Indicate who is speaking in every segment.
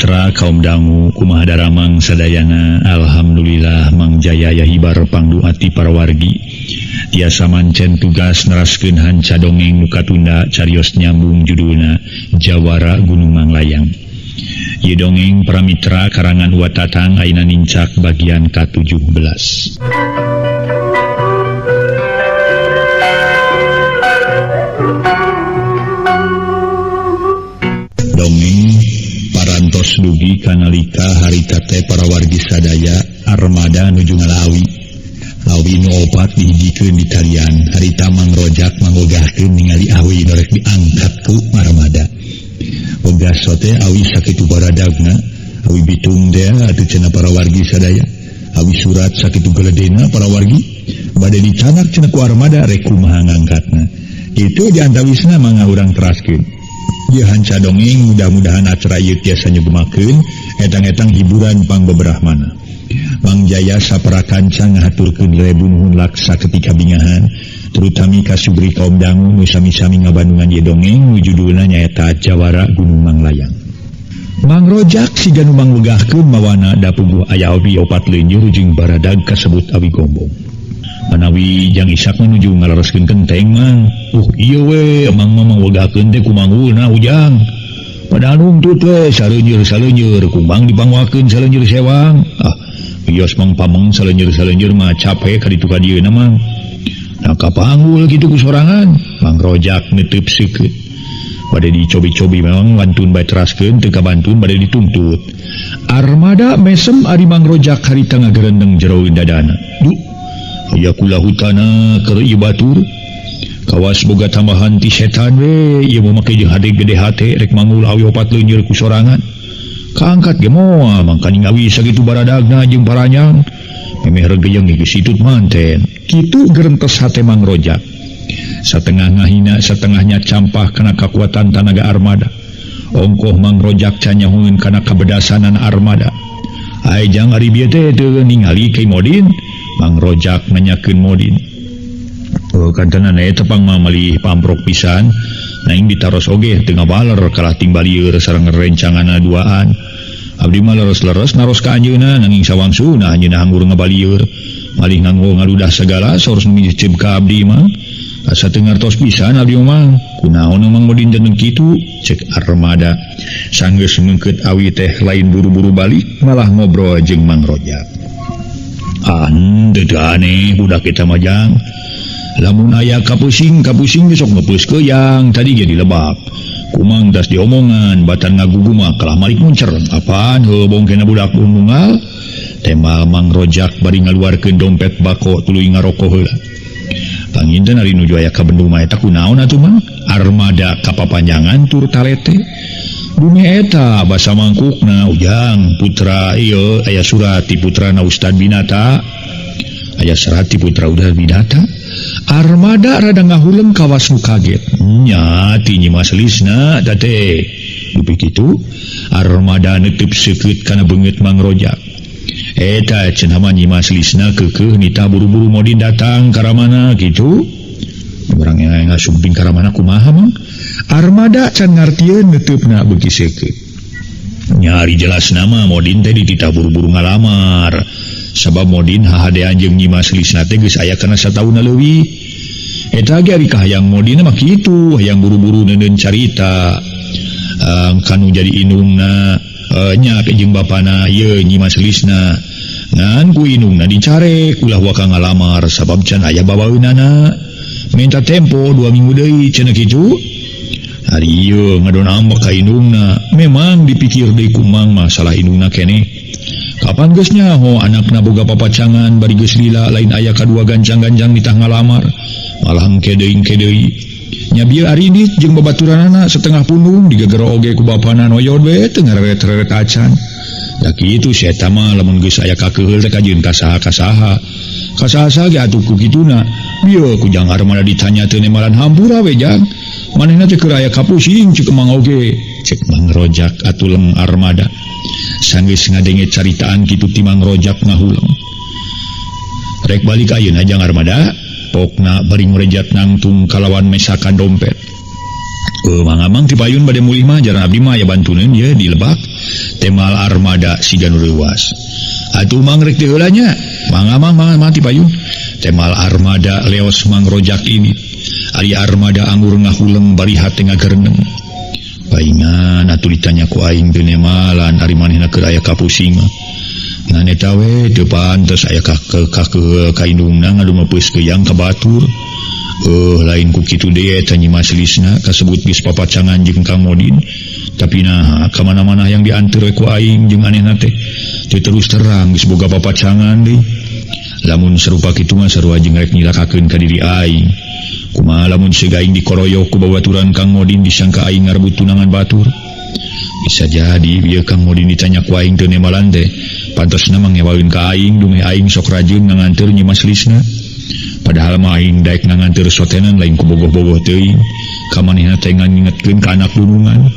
Speaker 1: Para mitra kaum dangu kumaha daramang sadayana, alhamdulillah Mang Jaya hibar pangduati para wargi tiasa mancen tugas neraskeun hanca dongeng nu katunda carios nyambung judulna Jawara Gunung Manglayang. Ieu dongeng para mitra karangan Wa Tatang ayeuna nincak bagian ka-17. Dongeng parantos dugi kanalika harita teh para wargi sadaya armada nuju ngalawi. Awi nu opat dihijikeun di talian. Harita Mang Rojak mangogahkeun ningali awi nu rek diangkat ku armada. Ogah sote awi sakitu baradagna, awi bitung teh atuh cenah para wargi sadaya. Awi surat sakitu geledena para wargi bade dicanak cenah ku armada rek kumaha ngangkatna. Itu diantawisna mangga urang teraskeun. Ieu hanca dongeng mudah-mudahan acara ieu tiasa nyugemakeun etang-etang hiburan pangbeberahmana. Mang Jaya saparakanca ngahaturkeun ribu nuhun laksa ketika bingahan, terutami ka Subri kaum dangu nu sami-sami ngabandungan ieu dongeng nu judulna nyaeta Jawara Gunung Manglayang. Mang Rojak siga nu mangwegahkeun mawana da puguh aya awi opat leunyeur jeung baradag kasebut awi gombong. Manawi Jang Isak menuju ngalereskeun kenteng mang. Ieu we emang mah mangwegahkeun teh kumanggulna ujang. Padahal nuntut we saleunyeur-saleunyeur kumang dipangwakeun saleunyeur sewang. Ah, wios mang pameng saleunyeur-saleunyeur mah capek ka ditu ka dieuna mang. Nah kapanggul kitu ku sorangan. Mang Rojak neuteub seukeut. Bade dicobi-cobi memang wantun bae teraskeun teu kabantun bade dituntut. Armada mesem ari Mang Rojak harita ngagerendeng jero dadana. Duh, aya kula hutana keur ieu batur. Kawas boga tambahan ti setan we, ieu mah make jeung hade gede hate rek mangul awi opat leunyeur ku sorangan. Kaangkat ge moal mangkaning awi sakitu baradagna jeung paranyang. Memeh regeyeng geus hitut manten. Kitu gerentes hate Mang Rojak. Satengah ngahina satengahnya campah kana kakuatan tanaga armada. Ongkoh Mang Rojak canyahungeun kana kabedasanan armada. Ai jang ari bieu teh teu ningali Ki Modin. Mang Rojak nanyakeun Modin. Oh, kantenan eta pang mamali pamprok pisan. Naing ditaros oge teu ngabaler kalah timbalieur sareng rencanganna duaan. Abdi mah leres-leres naros ka anjeunna nanging sawangsuna anjeunna hanggur ngabalieur. Malih nganggo ngaludah segala saurus nu nyicip ka abdi mah. Asa teu ngartos pisan abdi mah. Kunaon Mang Modin jeneng kitu? Cek armada. Sanggeus meungkeut awi teh lain buru-buru balik malah ngobrol jeung Mang Rojak. Ah, teu aneh budak kita mah jang. Lamun aya kapusing besok ngepeus keuyang tadi jadi lebak. Kumang tas diomongan batan ngaguguma kalah malik muncer. Apaan heuh bongkena budak unungal? Temal Mang Rojak bari ngaluarkeun dompet bako tuluy ngaroko heula. Panginten ari nuju aya ka bendung mah eta kunaon atuh Mang? Armada kapapanjangan tur talete. Bumi eta basa mangkukna ujang putra ieu aya surat ti putrana Ustad Binata. Aya surat ti putra Ustad Binata. Armada rada ngahuleng kawas nu kaget. Nya ti Nyi Mas Lisna da teh. Dupi kitu armada neuteub seukeut kana beungeut Mang Rojak. Eta cenah mah Nyi Mas Lisna keukeuh nita buru-buru Modin datang karamana kitu. Urang yang ngasumping karamana kumaha Mang? Armada can ngartieun neuteupna beuki seukeut. Nyari jelas nama Modin teh dititah buru-buru ngalamar. Sabab Modin hahadean jeung Nyi Mas Lisna teh geus aya kana sataun leuwih. Eta ge ari kahayang Modin mah kitu, hayang buru-buru neuneun carita. Kanu jadi indungna nya jeung bapana ieu Nyi Mas Lisna. Ngan ku indungna dicarek ulah waka ngalamar sabab can aya babaeunana. Minta tempo 2 minggu deui cenah kitu. Ari ieu ngadon ambek ka indungna. Memang dipikir deui kumang masalah indungna keneh. Kapan geus nyaho anakna boga papacangan bari geus lila lain aya kadua gancang-gancang nitah ngalamar. Malah engke deui. Nya bieu ari ini jeung babaturanana setengah pundung digegero oge ku bapana noyod we teu ngareret-reret acan. Da kitu si eta mah lamun geus aya kakeuheul teh kajeun ka saha-kasaha. Kasaha ge atuh ku kituna. Bieu ku Jang Armada ditanya teu nemalan hampura we jang. Manehna teh keur aya kapusing ceuk Mang oge. Cek Mang Rojak atuleng armada. Sanggeus ngadenge caritaan kitu ti Mang Rojak ngahuleng. Rek balik ayeuna Jang Armada, pokna bari ngorejat nangtung kalawan mesakan dompet. Mang Amang ti payun bade mulih mah jaran abdi mah aya bantuneun ye di lebak temal armada siga nu leuwas. Atuh mang rek teu heula nya. Mang Amang mang ti payun. Temal armada leos Mang Rojak ini. Ari armada anggur ngahuleng bari hate ngagereneng. Paingan atuh ditanya ku aing teu nemalan ari manehna keur aya kapusing mah. Ngan eta we teu pantes aya ka ka indungna ngadumepeus geyang ka batur. Lain ku kitu deui eta Nyi Mas Lisna kasebut geus papacangan jeung Kang Modin. Tapi naha ka mana-mana yang dianteur we ku aing jeung anehna teh teu terus terang geus boga papacangan deui. Lamun sarupa kitu mah sarua jeung rek nyilakakeun ka diri aing. Kumaha lamun seug aing dikoroyok ku babaturan Kang Modin disangka aing ngarebut tunangan batur. Bisa jadi ieu Kang Modin ditanya ku aing teu nemalan teh pantosna mah ngewaeun ka aing dumeh aing sok rajin nganganteur Nyi Mas Lisna. Padahal mah aing daek nganganteur sotenan lain ku bogoh-bogoh teuing. Ka manehna teh ngingetkeun ka anak dunungan.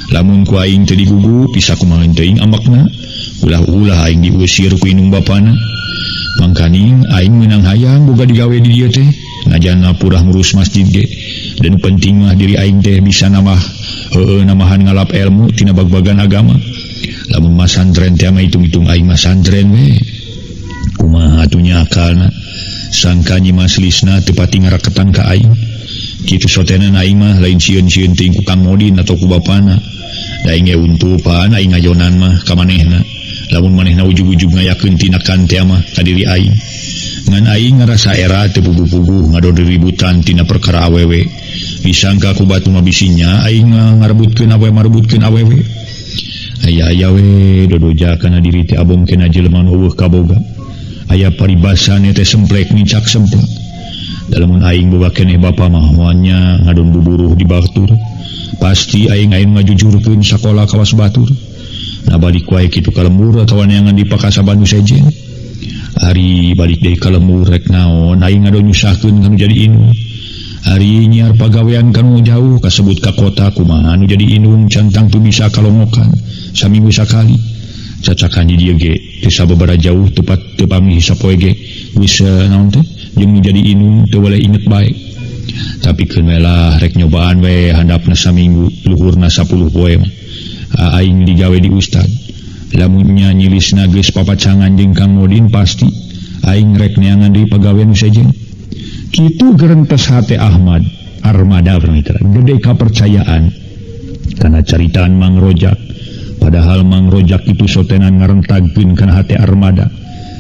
Speaker 1: Lamun ku aing teu digugu bisa kumaha teuing ambekna. Ulah-ulah aing diusir ku indung bapana. Mangkaning aing meunang hayang boga digawe di dieu teh. Ngajana purah ngurus masjid ge. Dan penting mah diri aing teh bisa nambah namahan ngalap ilmu tina bag-bagan agama. Lamun masantren teh mah hitung-hitung aing masantren we. Kumaha atuh nya akalna. Sangka Nyi Mas Lisna teu pati ngaraketan ka aing. Kitu sotenan aing mah lain sieun-sieun teuing ku Kang Modin atau ku bapana. Da aing ge untupan aing ngajonan mah ka manehna. Lamun manehna ujug-ujug ngayakeun tindakan teh mah ka diri aing. Ngan aing ngarasa era teu puguh-puguh ngadon riributan tina perkara awewe. Disangka ku batu mah bisinya aing ngarebutkeun awewe marebutkeun awewe. Aya-aya we dodoja kana diri teh abong kena jelema nu eueuh kaboga. Aya paribasan teh semplek nincak semplek. Dalamun aing boga keneh bapa mah moalnya ngadon buburuh di batur. Pasti aing aing ngajujurkeun sakola kawas batur. Nah balik wae kitu ka lembur atawa neangan di pakasaban nu sejen. Ari balik deui ka lembur rek naon aing ngadon nyusahkeun kanu jadi indung. Ari nyiar pagawean kanu jauh kasebut ka kota kumaha nu jadi indung can tangtu bisa kalongokan saminggu sakali. Cacakan di dieu ge teu sababaraha jauh tepat teu pamih sapoe ge geus naon teh jeung nu jadi indung teu boleh inget bae. Tapi keun we lah rek nyobaan we handapna saminggu luhurna 10 poe mah. Aing digawe di ustad. Lamun nya Nyi Lisna geus papacangan jeung Kang Modin pasti aing rek neangan deui pagawean nu sejen. Kitu gerentes hate Ahmad Armada mitra gede kapercayaan kana caritaan Mang Rojak. Padahal Mang Rojak itu sotenan ngarentagkeun kana hate Armada.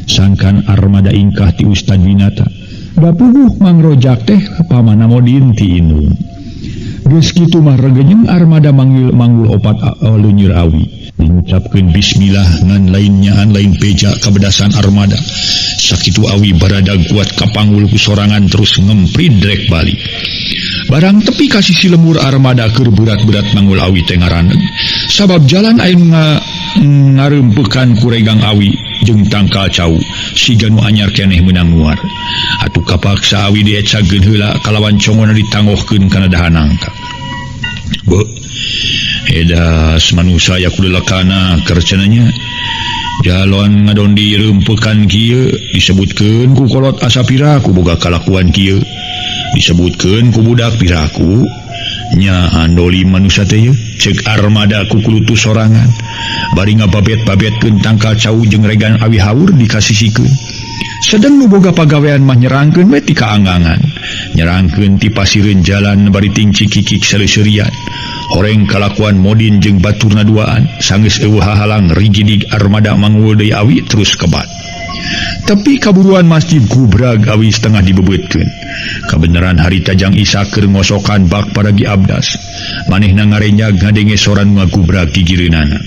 Speaker 1: Sangkan Armada ingkah ti Ustad Winata. Da puguh Mang Rojak teh pamana Modin ti indung. Geus kitu mah regenyeng Armada manggil manggul opat leunyer awi. Diucapkeun bismillah ngan lain nyaan lain peja kabedasan Armada. Sakitu awi baradag kuat kapanggul ku sorangan terus ngemprid rek balik. Barang tepi ka sisi lembur Armada keur berat-berat manggul awi teh ngaraneg. Sabab jalan anu ngarempekan ku regang awi jeung tangkal cau siga nu anyar keneh meunang nuar. Atuh kapaksa awi diecageun heula kalawan congona ditangohkeun kana dahan nangka. Beuh, edas manusia ya kudu lekana kercenanya. Jalan ngadon dirempekan kieu disebutkeun ku kolot asa piraku boga kalakuan kieu. Disebutkeun ku budak piraku nya andoli manusia teh yeuh ceuk Armada ku kulutu sorangan. Bari ngababet-babetkeun tangkal cau jeung regan awi haur dikasisikeun. Sedeng nu boga pagawean mah nyerangkeun we ti kaanggangan. Nyerangkeun ti pasireun jalan bari tingci kikik saleuserian. Horeng kalakuan Modin jeung baturna duaan sanggeus eueuh hahalang rigidig Armada manggul deui awi terus kebat. Tapi kaburuan masjid kubrag awi setengah dibebeutkeun. Kabeneran harita Jang Isa keur ngosokan bak paragi abdas. Manehna ngarenjag ngadenge soran ngagubrag gigireunana.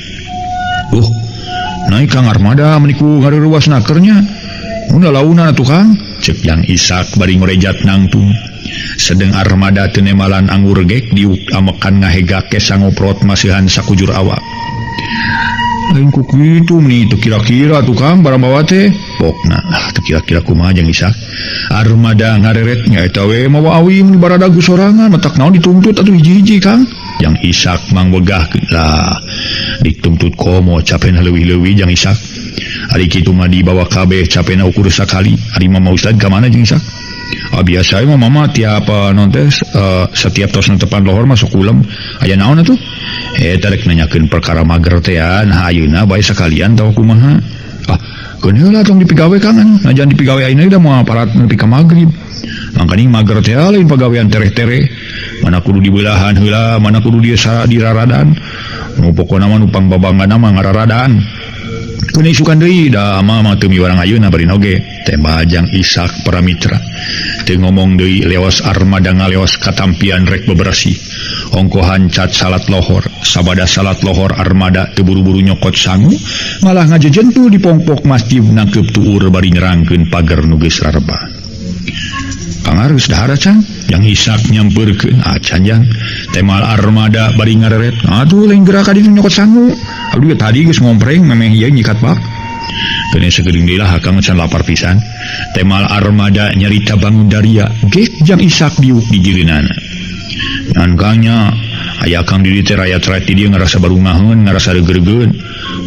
Speaker 1: Naik Kang Armada meniku ngareureuwas nakernya. Mun launa atuh Kang, ceuk Jang Isak bari ngorejat nangtung. Sedeng Armada teu nemalan anggur gek diuk amekan ngahegak ke sangoprot masihan sakujur awak. Lain ku kitu meni teu kira-kira tuh Kang barang bawa teh. Pokna, teu kira-kira kumaha Jang Isak. Armada ngareret nya eta we mawa awi mun baradagu sorangan matak naon dituntut atuh hiji-hiji Kang. Jang Isak mangwegah lah dituntut komo capena leuwih-leuwih Jang Isak. Ari kitu mah dibawa kabeh capena ukur sakali. Ari Mama Ustad ka mana Jang Isak? Biasa mah mama tiap non teh setiap tos netepan lohor masuk kulem aya naon atuh eta rek nanyakeun perkara mager teh ya. Nah ayeuna bae sakalian tau kumaha. Ah keun heula tong dipigawe kangen najan dipigawe ayeuna da moal parat nepi ka magrib. Mangkaning mager teh lain pagawean tereh-tereh mana kudu dibelahan heula mana kudu diraradan nu pokona mah nu pangbabanganna mah ngararadan. Keun isukan deui da mama teu miwarang ayeuna bari oge teh Jang Isak Paramitra teu ngomong deui lewas armada ngalewas katampian rek bebersih ongkohan cat salat lohor sabada salat lohor armada teu buru-buru nyokot sangu malah ngajejentu di pongpok masjid nangkeup tuur bari nyerangkeun pager nu geus rareba. Pangarus dahar acan Jang Isak nyampeurkeun acan jang temal armada bari ngareret atuh lain gerak ka ditu nyokot sangu abdi tadi geus ngompreng memeh ieu nyikat bak. Keun sageudeung deui lah akang can lapar pisan. Temal armada nyarita bangun daria gek Jang Isak diuk di jireunana. Ngan kangnya aya kang di dieu teh rayat-rayat di dieu ngarasa barungaheun ngarasa reugeureun.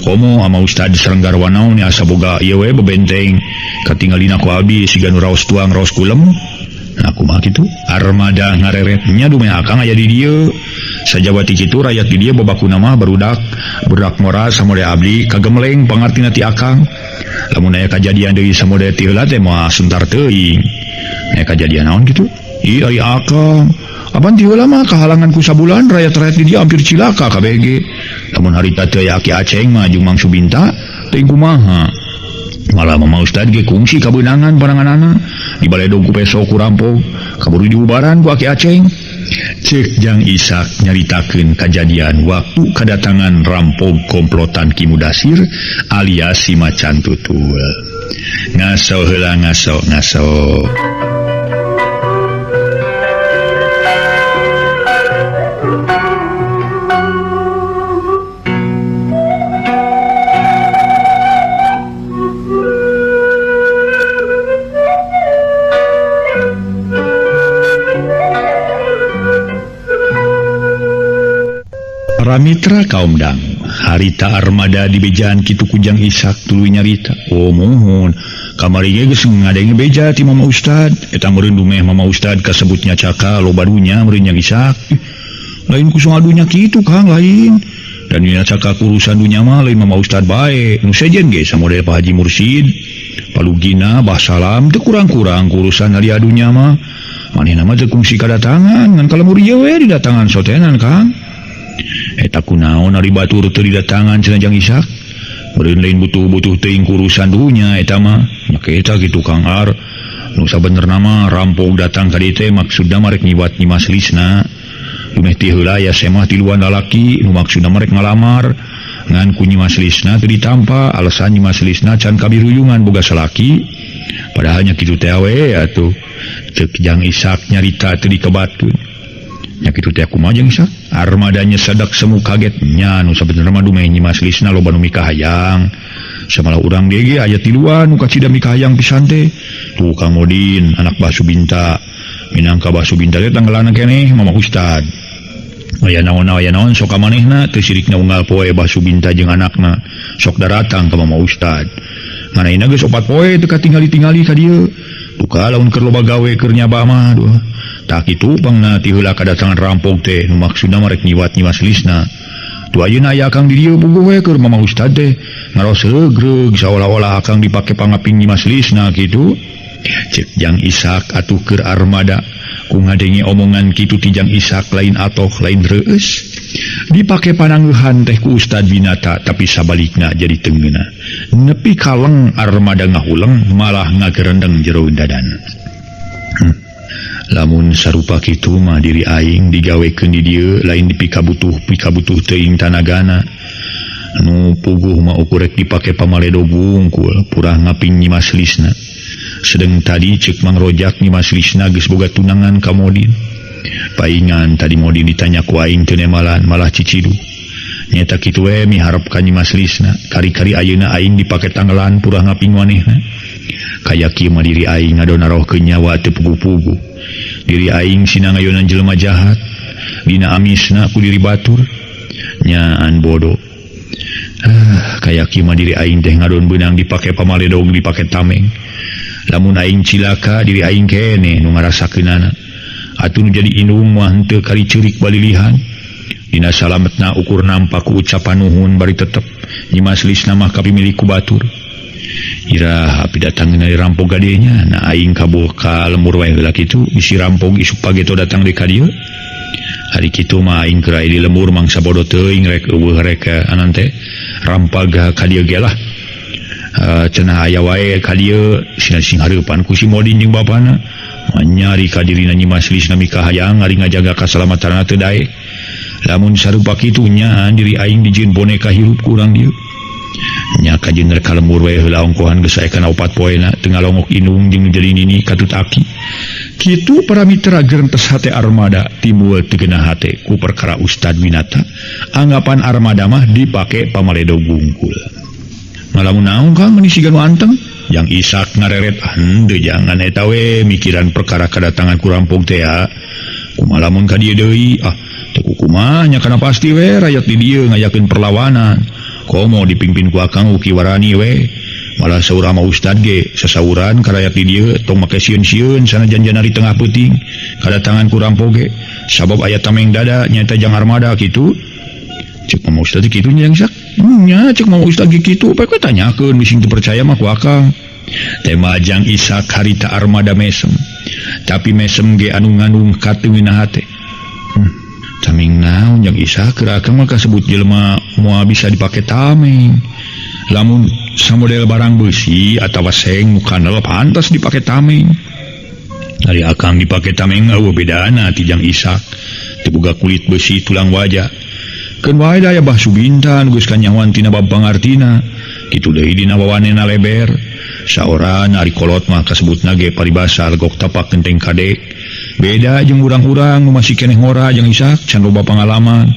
Speaker 1: Komo ama Ustad Serenggarwa naon asa boga ieu we bebenteng katingalina ku abdi siga nu raos tuang raos kulem. Nah kumaha kitu armada ngareret nya dumeh akang aya di dieu sajabati kitu rakyat di dieu babakuna mah barudak budak ngora samode abdi kagemleng pangartina ti akang lamun aya kajadian deui samode ti heula teh moal suntar teuing aya kajadian naon kitu ih ari akang apan ti heula mah kahalangan ku sabulan rakyat-rakyat di dieu hampir cilaka kabeh lamun harita teu aya Aki Aceng mah jeung Mang Subinta teuing kumaha malah Mama Ustad ge kungsi kabeunangan paranganana di baledog ku peso ku rampog kaburu diubaran ku Aki Aceng. Cek Jang Isak nyaritakeun kajadian waktu kadatangan rampog komplotan Ki Mudasir alias si macan tutul. Ngaso heula ngaso ngaso. Mitra kaum dang harita armada di bejaan kitu ku Jang Isak tuluy nyarita. Oh muhun kamari ge geus ngadenge beja ti Mama Ustad eta meureun dumeh Mama Ustad kasebutnya caka loba dunya meureun Jang Isak. Lain ku dunya kitu Kang lain dan dina caka urusan dunya mah lain Mama Ustad bae nu sejen ge samodel Pak Haji Mursid Palugina Bah Salam teu kurang-kurang urusan ari dunya mah manehna mah teu kungsi kadatangan ngan kalemur ieu we didatangan sotenan Kang. Eta kunaon ari batur teu didatangan cenah Jang Isak meureun lain butuh-butuh teuing urusan dunya eta mah nya eta kitu Kang Ar nu sabenerna mah rampog datang ka dieu teh maksudna marek nyiwat Nyimas Lisna dumeh ti heula aya semah tiluan lalaki nu maksudna marek ngalamar ngan ku Nyimas Lisna teu ditampa alasan Nyimas Lisna can kabiruyungan boga salaki padahal nya kitu teh we atuh ceuk Jang Isak nyarita teu dikebatkeun. Nya kitu teh kumaha Jang Isak armadanya sadak semu kaget nya nu sabenerna mah dumeh Nyimas Lisna loba nu mikahayang samalah urang deui ge aya tiluan nu kacida mikahayang pisan teh tuh Kang Modin anak Bah Subinta minangka Bah Subinta teh tanggalana keneh Mama Ustad aya naon sok ka manehna teu sirikna unggal poe Bah Subinta jeung anakna sok daratang ka Mama Ustad manaina geus 4 poe teu katingali-tingali ka dieu duka lamun keur loba gawe keur nyabah mah duh tak kitu pangna ti heula kadatangan rampog teh nu maksudna marek nyiwat Nyimas Lisna tu ayeuna aya akang di dieu puguh we keur Mama Ustad teh ngaros regreg saolah-olah akang dipake pangaping Nyimas Lisna kitu. Cek Jang Isak atuh keur armada ku ngadenge omongan kitu ti Jang Isak lain atoh lain reueus dipake panangeuhan teh ku Ustad Winata tapi sabalikna jadi tengeuna nepi kaleng armada ngahuleng malah ngagerendeng jero dadan. Lamun sarupa kitu mah diri aing digawekeun di dieu lain dipikabutuh teuing tanagana nu puguh mah ukurek dipake pamaledog wungkul purah ngaping Nyimas Lisna sedeng tadi ceuk Mang Rojak Nyimas Lisna geus boga tunangan ka Modin paingan tadi Modin ditanya ku aing teu nemalan malah ciciduh nyeta kitu we miharep ka Nyimas Lisna kari-kari ayeuna aing dipake tanggelan purah ngaping manehna kaya kieu mah diri aing ngadon narohkeun nyawa teu puguh-puguh diri aing sina ngayonan jelema jahat dina amisna ku diri batur nyaan bodoh. Kaya kieu mah diri aing teh ngadon beunang dipake pamaledog dipake tameng. Lamun aing cilaka diri aing keneh nu ngarasakeunana. Atuh nu jadi indung mah henteu kali ceurik balilihan. Dina salametna ukur nampak ku ucapan nuhun bari tetep Nyimas Lisna mah kapimilik ku batur. Iraha pidatang dari rampog gadenya na aing kabul ka lembur wae heula kitu bisi rampog isuk pageto datang deui ka dieu. Hari kitu mah aing keur aya di lembur mangsa bodoh teuing rek eueuh rek anan teh rampag ka dieu ge lah. Cenah aya wae ka dieu sina sing hareupan ku si Modin jeung bapana. Nyari ka dirina Nyimas Lisna mikahayang ari ngajaga kasalamatanna teu daek. Lamun sarupa kitu nya diri aing dijieun boneka hirup ku urang dieu. Nya kajeun rek ka lembur wae heula ongkohan geus aya kana opat poena teu ngalongok indung jeung jadi nini katut aki. Kitu para mitra gerentes hate armada timbul teu genah hate ku perkara Ustad Winata. Anggapan armada mah dipake pamaledog bungkul. Ngalamun naon Kang meni siga nu anteng? Jang Isak ngareret henteu jangan eta we mikiran perkara kadatangan ku rampog teh ya. Kumaha lamun ka dieu deui? Ah, teu kukumaha nya kana pasti we rayot di dieu ngayakeun perlawanan. Komo dipimpin ku Akang Uki Warani we. Malah saur ama Ustad ge sasauran ka rayat di dieu tong make sieun-sieun sanajan janari tengah peuting kadatangan ku rampog ge sabab aya tameng dada nyaeta jang armada kitu. Cek Mama Ustad kitu nya Jang Isak. Nya cek Mama Ustad ge kitu poe tanyakeun bising teu percaya mah ku Akang. Tema Jang Isak harita armada mesem. Tapi mesem ge anu ngandung kateungeunah hate. Tameng naon Jang Isak keur Akang mah kasebut jelema moal bisa dipake tameng. Lamun samodel barang beusi atawa seng nu kandel pantas dipake tameng. Ari Akang dipake tameng eueuh bedana ti Jang Isak. Teu boga kulit beusi tulang wajah. Keun wae da aya Bah Subinta nu geus kanyahoan tina bab pangartina. Kitu deui dina wawanena leber. Saoran ari kolot mah kasebutna ge paribasa legok tapak genteng kadek. Beda jeung urang-urang nu masih keneh ngora Jang Isak can loba pangalaman.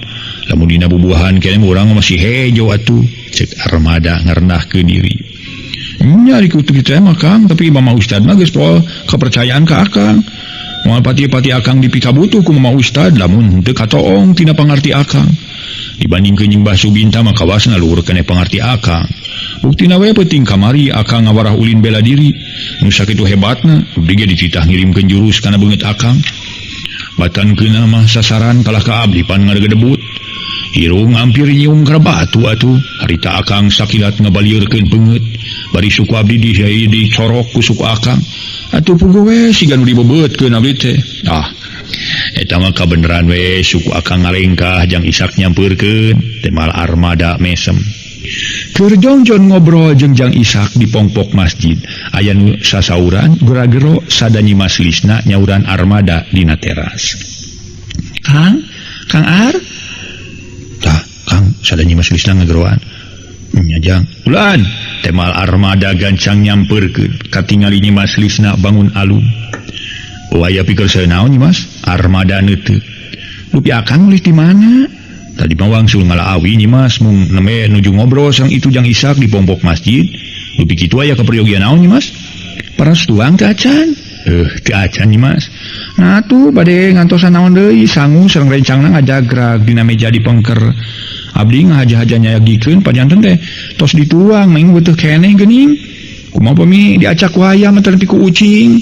Speaker 1: Lamun dina bubuahan keneh urang masih hejo atuh. Cek armada ngarendahkeun diri. Nya ari kitu teh mah Kang, tapi Mama Ustad mah geus poal kepercayaan ka Akang. Moal pati-pati Akang dipikabutuh ku Mama Ustad lamun henteu katoong tina pangarti Akang. Dibandingkeun jeung Bah Subinta mah kawasna luhur keneh pangarti Akang. Buktina we peuting kamari Akang ngawarah ulin bela diri. Nu sakitu hebatna, abdi ge dititah ngirimkeun jurus kana beungeut Akang. Batan keuna mah sasaran kalah ka abdi pan ngaregedebut. Irung hampir nyium kana batu atuh. Harita Akang sakilat ngabalieurkeun beungeut. Bari suku abdi dicorok ku suku Akang. Atuh puguh we siga nu dibebeutkeun abdi teh. Ah, eta mah kabeneran we suku Akang ngalengkah Jang Isak nyampeurkeun temal armada mesem. Keur jongjon ngobrol jeung Jang Isak di pongpok masjid, aya nu sasauran gera-gero sada Nyimas Lisna nyauran armada dina teras. Kang, Kang Ar? Tah, Kang, sada Nyimas Lisna ngageroan. Nya Jang, ulan temal armada gancang nyampeurkeun katingali Nyimas Lisna bangun alun. Waya pikir saya naon Nyimas? Armada neuteuk. Lupi Akang ulih di mana? Tadi mah wangsul ngalaawi Nyimas mung nembe nuju ngobrol sareng itu Jang Isak di pongpok masjid. Lupi kitu aya kaperyogian naon Nyimas? Paras tuang teu acan. Teu acan Nyimas. Nah tuh bade ngantosan naon deui sangu sareng rencangna ngajagrag dina meja di pengker. Abdi ngahaja-haja nyayagikeun pajanten teh tos dituang ming beuteung keneh geuning. Kumaha pami diacak ku hayam teh nepi ku ucing.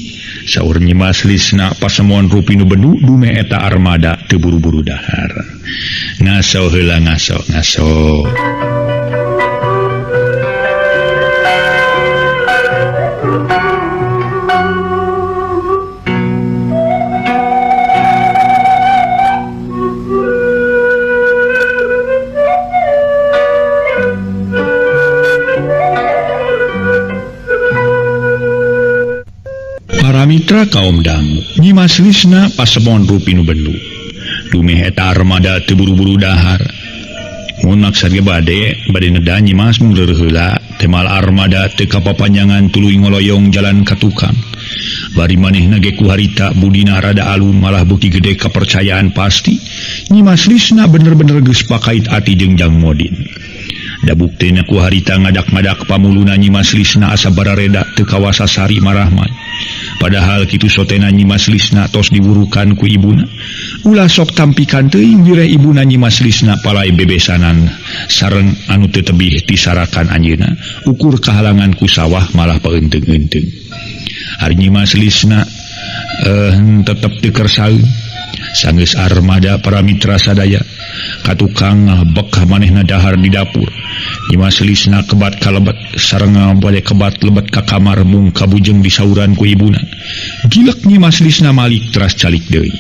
Speaker 1: Saur Nyimas Lisna pasemon rupi nu bendu dume eta armada teu buru-buru dahar. Ngaso heula ngaso ngaso. Para mitra kaum dangu, Nyimas Lisna pasemon rupi nu bendu. Dumeh eta armada teu buru-buru dahar. Mun maksa ge bade neda Nyimas mung reureun heula, temal armada teu kapapanjangan tuluy ngoloyong jalan ka tukang. Bari manehna ge ku harita budina rada alun malah beuki gede kapercayaan pasti. Nyimas Lisna bener-bener geus pakait ati jeung Jang Modin. Da buktina ku harita ngadak-ngadak pamuluna Nyimas Lisna asa barareda teu kawasa sari marahman. Padahal kitu sotena Nyimas Lisna tos diwurukan ku ibuna. Ulah sok tampikan teuing wireh ibuna Nyimas Lisna palai bebesanan sareng anu teu tebih tisarakan anjeunna. Ukur kahalangan ku sawah malah paeunteung-eunteung. Ari Nyimas Lisna tetep teu kersaeun. Sanggeus armada para mitra sadaya ka tukang bekah manehna dahar di dapur. Nyimas Lisna kebat kalebet sareng bade kebat lebet ka kamar mung kabujeng disauran ku ibuna. Gilek Nyimas Lisna malik teras calik deui.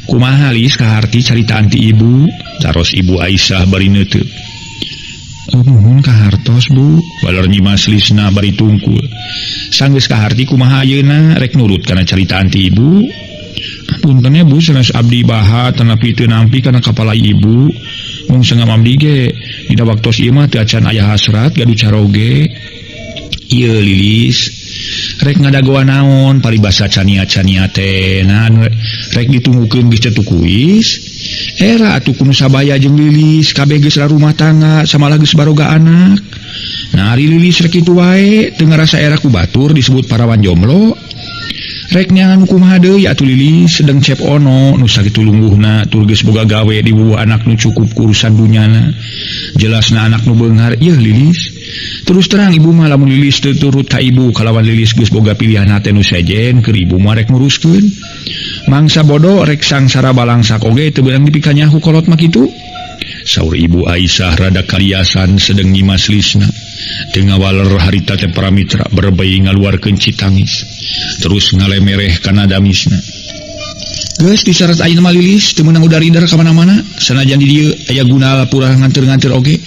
Speaker 1: Kumaha Lis kaharti caritaan ti ibu? Taros Ibu Aisyah bari neuteup. Nuhun kahartos Bu, waler Nyimas Lisna bari tungkul. Sanggeus kaharti kumaha ayeuna rek nurut kana caritaan ti ibu? Punten nya Bu, sanes abdi baha tanapi teu nampi kana kapala ibu. Mung sangam abdi ge dina waktos ieu mah teu acan aya hasrat gaduh caroge. Ieu Lilis rek ngadagoan naon paribasa cania-cania teh nah rek ditunggukeun geus teu tukuis. Era atuh kudu sabaya jeung Lilis kabeh geus rumah tangga samalah geus baroga anak. Nah ari Lilis rek kitu wae teu ngarasa era ku batur disebut parawan jomblo. Rek neangan kumaha deui atuh Lilis sedeng Cep Ono nu sakitu lungguhna tur geus boga gawe di bubuh anak nu cukup kurusan dunyana. Jelasna anak nu beunghar ieu Lilis. Terus terang ibu mah lamun Lilis teu turut ka ibu kalawan Lilis geus boga pilihan hate nu sejen keur ibu mah rek nguruskeun. Mangsa bodo rek sangsara balangsak oge teu beunang dipikanyahu kolot mah kitu. Saur Ibu Aisyah rada kaliasan sedeng Nyimas Lisna. Teu ngawaler harita teh para mitra berbei ngaluarkeun citangis. Terus ngalemereh kana damisna. Geus disarat ayeuna mah Lilis teu meunang udar-ider ka mana-mana. Sanajan di dieu aya guna purah nganteur-nganteur oge.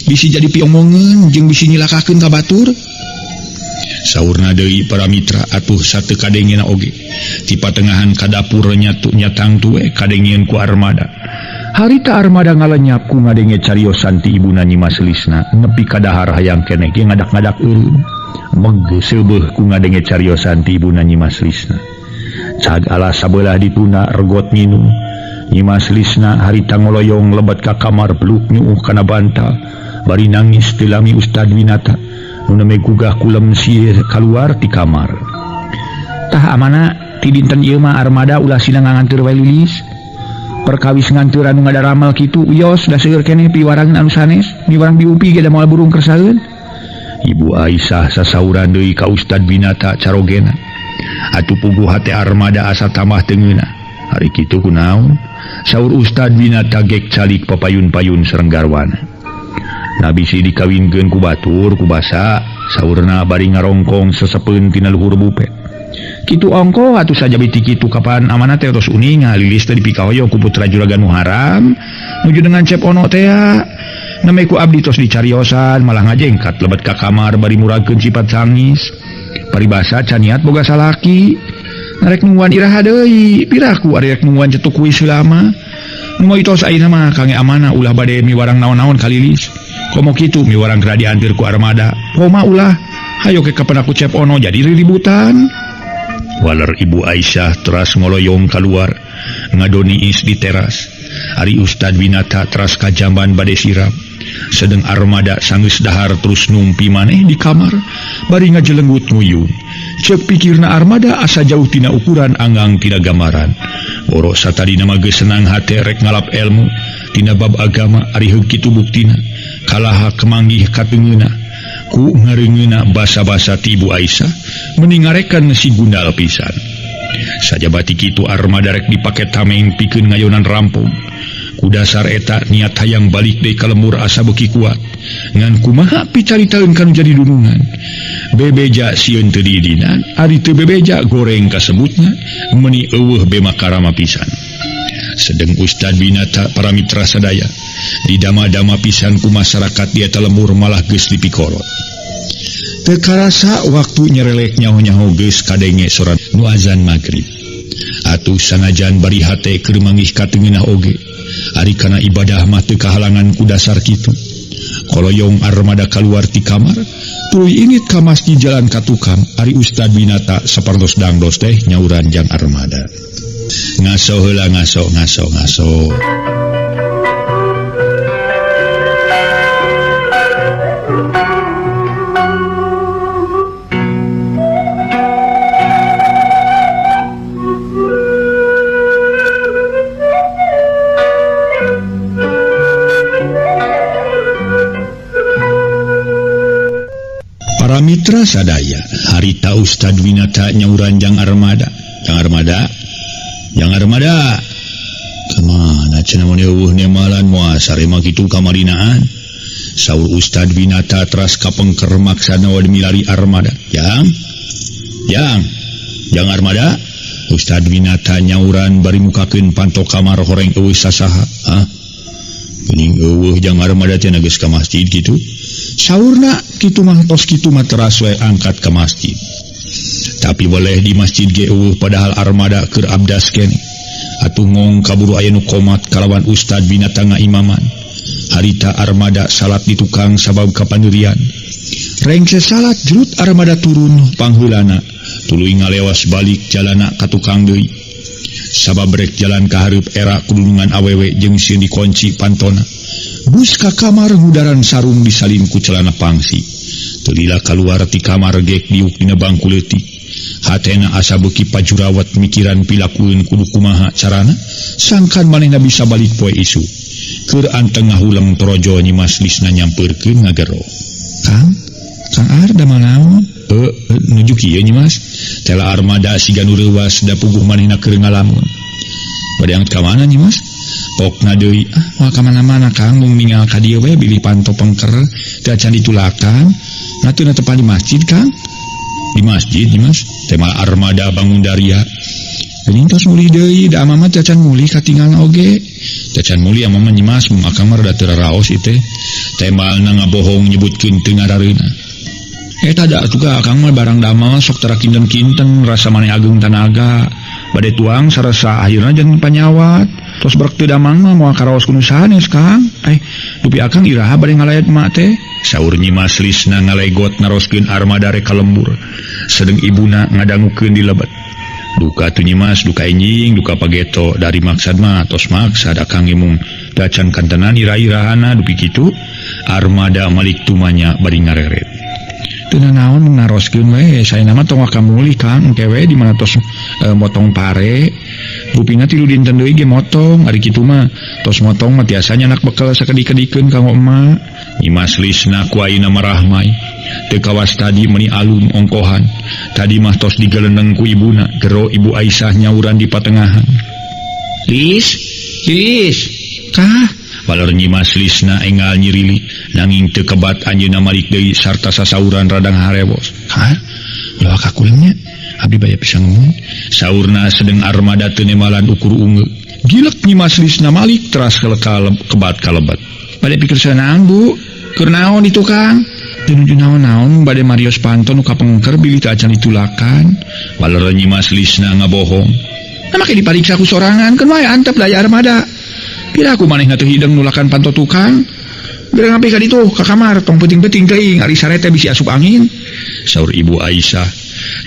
Speaker 1: Bisi jadi piomongeun jeung bisi nyilakakeun ka batur. Saurna deui para mitra atuh sateu kadengena oge. Ti patengahan ka dapur nyatu nyatang tuwe kadengieun ku armada. Harita armada ngalenyap ku ngadenge cariosan ti ibuna Nyimas Lisna nepi ka dahar hayang keneh ge ngadak-ngadak eureun. Meg seubeuh ku ngadenge cariosan ti ibuna Nyimas Lisna. Cag ala sabelah dituna regot nginum. Nyimas Lisna harita ngoloyong lebet ka kamar beluk nyuuh kana bantal bari nangis teu lami Ustad Winata nu neme gugah kulem sieun kaluar ti kamar. Tah amana ti dinten ieu mah armada ulah sina nganganteur wae Lilis. Perkawis nganteur anu ngadaramal kitu wios da seueur keneh piwarangan anu sanes miwarang diupi ge da moal burung kersaeun. Ibu Aisyah sasauran deui ka Ustad Winata carogena. Atuh puguh hate armada asa tambah teu ngeunah. Ari kitu kunaon? Saur Ustad Winata gek calik papayun-payun sareng garwana. Nabi si dikawinkeun ku batur ku basa saurna bari ngarongkong sesepeun tina luhur bupet. Kitu ongko atuh saja biti kitu kapan amanah teh tos uninga Lilis teh dipikahoyong ku putra juragan nu haram nuju dengan Cep Ono teh name ku abdi tos dicariosan malah ngajengkat lebet ka kamar bari muragkeun sifat sangis. Paribasa caniat boga salaki narek nungguan iraha deui piraku ari rek nungguan cetuk kuis lama nu moy tos ayeuna mah kange amanah ulah bade miwarang naon-naon ka Lilis. Komo kitu miwarang kera diantir ku armada koma ulah hayo ke kapan aku Cep Ono jadi riributan. Waler Ibu Aisyah teras ngoloyong keluar ngadoniis di teras. Ari Ustad Winata teras kajamban bade siram. Sedeng armada sanggeus dahar terus numpi maneh di kamar bari ngajelenggut nguyun. Ceuk pikirna armada asa jauh tina ukuran anggang tina gambaran. Boro satadina mah geus senang hate rek ngalap elmu tina bab agama ari heug kitu buktina. Kalaha kemanggih katengeuna ku ngareungeuna basa-basa ti Ibu Aisyah meni ngarekan si gundal pisan. Sajabati kitu armada rek dipake tameng pikeun ngayonan rampung. Ku dasar eta niat hayang balik deui ka lembur asa beuki kuat. Ngan kumaha picaritaeun kanu jadi dunungan. Bebeja sieun teu diidinan, ari teu bebeja goreng kasebutna meuni eueuh bema karama pisan. Sedeng Ustad Winata para mitra sadaya didama-dama pisan ku masyarakat di eta lembur malah geus dipikolot. Teu karasa waktu nyerelek nyaho-nyaho geus kadenge sorat nu azan magrib. Atuh sanajan bari hate keur manggih katengeunah oge, ari kana ibadah mah teu kahalangan ku dasar kitu. Koloyong armada kaluar ti kamar, tuluy init ka masjid jalan ka tukang, ari Ustad Winata sapartos dangdos teh nyauran jang armada. Ngaso heula ngaso ngaso ngaso. Para mitra Tinggal sadaya harita Ustad Winata nyauran jang armada. Jang armada. Jang armada. Kemana cenah mun eueuh nemalan moal sarema kitu kamarinaan. Saur Ustad Winata teras kapengker maksana we milari armada. Jang. Jang. Jang armada. Ustad Winata nyauran bari mukakeun panto kamar horeng eueuh sasaha. Hah? Geuning eueuh jang armada teh geus ka masjid kitu. Saurna kitu mah tos kitu mah teras we angkat ka masjid. Tapi boleh di masjid ge eueuh padahal armada keur abdas keneh. Atuh ngong kaburu aya nu komat kalawan Ustad Winata ngaimaman. Harita armada salat di tukang sabab kapanerian. Rengse salat jerut armada turun pangheulana. Tuluy ngalewas balik jalana ka tukang deui. Sabab rek jalan ka hareup era kudunungan awewe jeung sieun dikunci pantona. Bus ka kamar ngudaran sarung disalin ku celana pangsi. Teu lila kaluar ti kamar gek diuk dina bangku leutik. Hatena asa beuki pajurawat mikiran pilakueun kudu kumaha carana sangkan manehna bisa balik poe isuk. Keur anteng ngahuleng torojo Nyi Mas Lisna nyampeurkeun ngagero. Kang, Kang Ar damel naon? Nuju kieu Nyi Mas. Tela armada siga nu reuwas da puguh manehna keur ngalamun. Bade angkat ka mana Nyi Mas? Pokna deui, ah moal ka mana-mana Kang, mung ningal ka dieu we bilih panto pengker teu acan ditulakan. Nah teu netepan di masjid Kang. Di masjid Nyi Mas, teh malah armada bangun daria. Geuning tos mulih deui, da amama teh acan mulih katinggalna oge. Teu acan mulih amama Nyi Mas, mung akang mah rada teu raraos ieu teh. Temalna ngabohong nyebutkeun teu ngarareuna. Eta da atuh ka akang mah barang damel sok tara kinten-kinten rasa maneh ageung tanaga. Bade tuang sarasa akhirna jeung panyawat. Tos brek teu damang mah moal karaos ku nu sanes Kang. Dupi akang iraha bade ngalayat emak teh? Saur Nyi Mas Lisna ngalegot naroskeun armada rek ka lembur. Sedeng ibuna ngadangukeun di lebet. Duka tuh Nyi Mas, duka enjing, duka pageto dari maksad mah tos maksad akang ge mung dacan kantenan ira-irahana dupi kitu. Armada malik tumanya bari ngareret. Teu nanaon mung naroskeun we, saena mah tong waka mulih Kang, engke we di mana tos motong pare. Rupina 3 dinten deui ge motong, ari kitu mah tos motong mah tiasa nyanak bekel sakedik-kedikeun kanggo emak. Nyi Mas Lisna ku ayeuna marahmai. Teu kawas tadi meuni alum ongkohan. Tadi mah tos digeleneng ku ibuna, gero Ibu Aisyah nyauran di patengahan. Lis, Lis, kah? Baler Nyi Mas Lisna enggal nyirili, nanging teu kebat anjeunna malik deui sarta sasauran radang harewos. Hah? Ulah kakulengnya? Abdi baya bisa ngomong. Saurna sedeng armada teu nemalan ukur unge. Gilek Nyi Mas Lisna malik teras kebat kalebat. Bade pikir sanaon, Bu? Keur naon itu, Kang? Teu nuju naon-naon bade marios panto nu kapengker bilih teu acan ditulakan. Baler Nyi Mas Lisna ngabohong. Nah make dipariksa ku sorangan keun wae antep daya armada. Pira ku manehna teu hideng nulakan panto tukang. Gerang sampai ka ditu ka kamar tong peuting-peuting teuing ari sarete bisi asup angin. Saur Ibu Aisyah.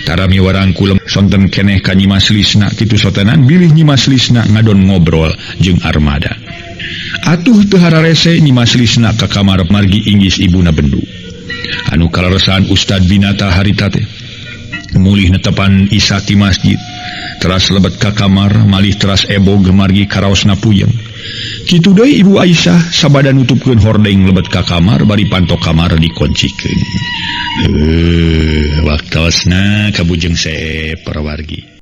Speaker 1: Tarami warangkul sonten keneh ka Nyi Mas Lisna kitu sotenan bilih Nyi Mas Lisna ngadon ngobrol jeung armada. Atuh teu hararese Nyi Mas Lisna ka kamar margi inggis ibuna bendu. Anu kalaresan Ustad Winata harita teh mulih netepan Isa ti masjid. Teras lebet ka kamar malih teras ebog margi karaosna puyeng. Kitu deui Ibu Aisyah sabada nutupkeun hordeng lebet ka kamar bari panto kamar dikoncikeun. Waktosna kabujeng seep para wargi.